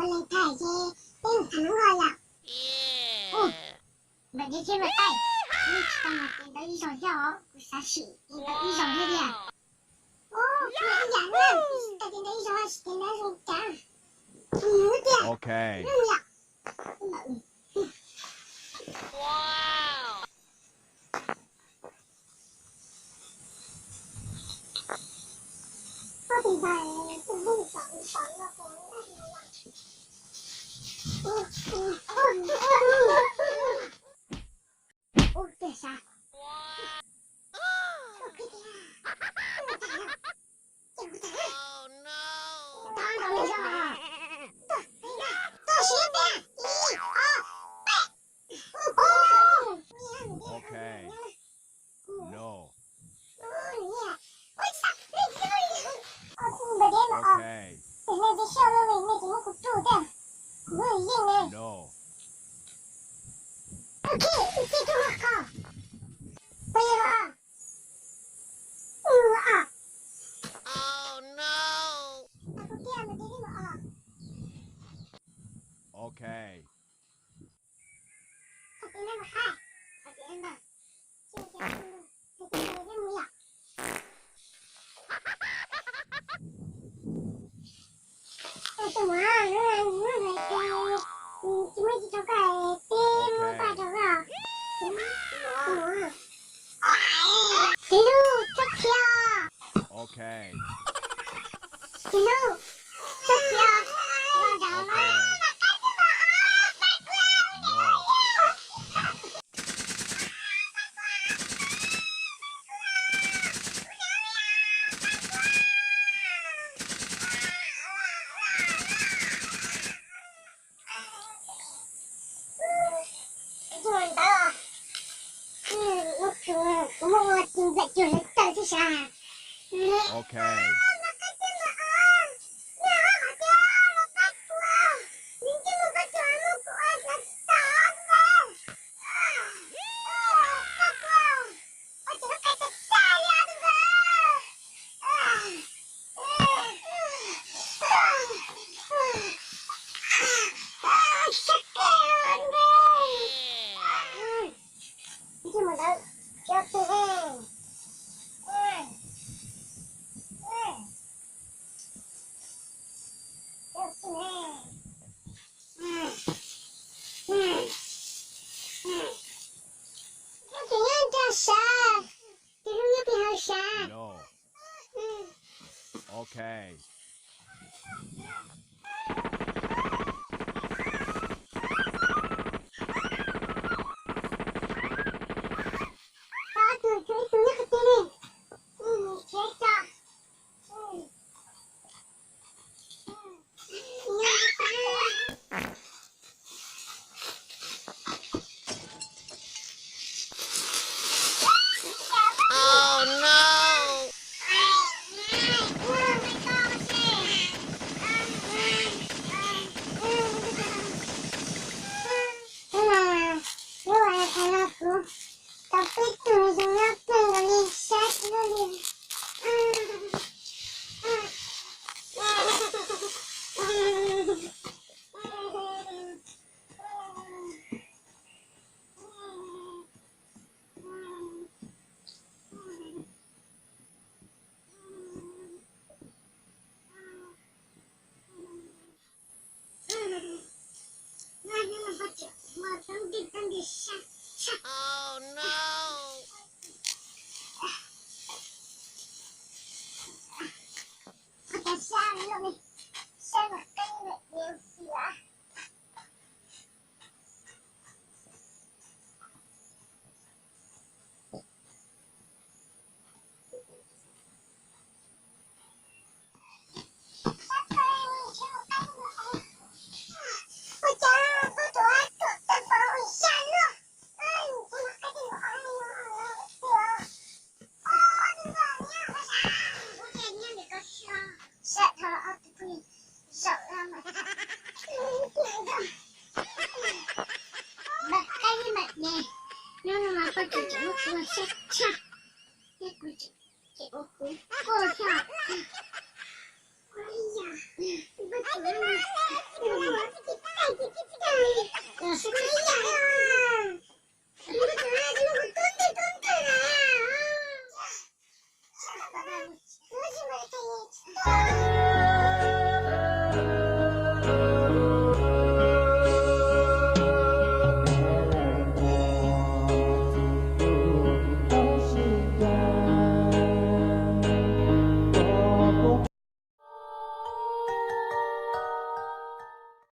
Ua li cas ces peb mus tham hnub no yom? Ua, npawm Dej thiab npawm Qaij, nej tsis tau mus ces ntawd ib zaug thiab os, kuv xav sim ces ntawd ib zaug thiab tiag. Ua, ib yam na, tsis tau ces ntawd ib zaug, sim ces ntawd zoo cas. Mus tiag. Mus yom. Ua tiag sav. Ces kuv tham na. Tau ntaus li zog. Tuaj, tuaj siab tiag. Ib, ob, peb. Ok. No. Ua tsis tau, nej tsis tau li. Ua kuv npawg Dej mas os. Ces nej tsis tau li, nej tsis muab kuv rub thiab. Kuv yeej ne. Ok, ib txij rub qhov. Peb yog os. Ua. Kuv kiag npawg Dej li mas os. Ok. Tus muam, hnub no ces tsis muaj tsis rau koj, peb muab paj rau koj. Tus muam, tus hlub, txhob txhia. Tus hlub, txhob txhia. Los nraum no. Kuv muab ua nplam cuag lawv tawm xwb sav. Ok. Tus nyob nrog sav, tus hlub nyob pem hauv sav. Ok. Tus, tus, tus nyob qhov twg li? Tus nyob qhov twg? Tau peb tug zoo nyob kawg nkaus li, sab luaj li. Npam qaib npam ne, hnub no mas poj tseem tseem muab kuv ua sab tshaj, thiab kuv tseem ua kuv koj thiab. Ua li yam, poj tseem muab kuv ua